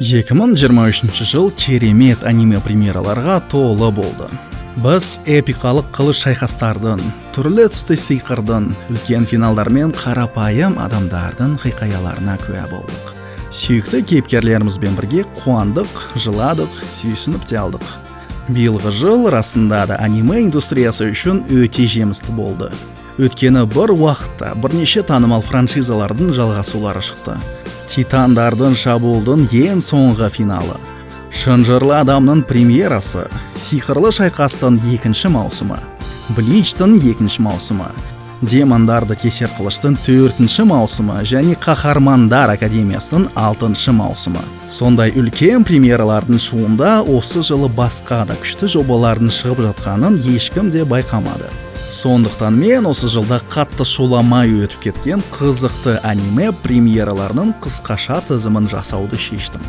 2023 жыл керемет аниме премьераларға толы болды. Біз эпикалық қылыш шайқастардың, түрлі түсті сиқырдың, үлкен финалдар мен қарапайым адамдардың хикаяларына куә болдық. Сүйікті кейіпкерлерімізбен бірге қуандық, жыладық, сүйсініп те алдық. Биылғы жыл расында да аниме индустриясы үшін өте жемісті болды. Өйткені бір уақытта бірнеше танымал франшизалардың жалғасулары шықты. Титандардың шабуылдың ең соңғы финалы, Шынжырлы адамның премьерасы, Сиқырлы шайқастың екінші маусымы, Бличтің екінші маусымы, Демондарды кесер қылыштың төртінші маусымы және Қаһармандар академиясының алтыншы маусымы. Сондай үлкен премьералардың шуында осы жылы басқа да күшті жобалардың шығып жатқанын ешкім де байқамады. Сондықтан мен осы жылда қатты шуламай өтіп кеткен қызықты аниме премьераларының қысқаша тізімін жасауды шештім.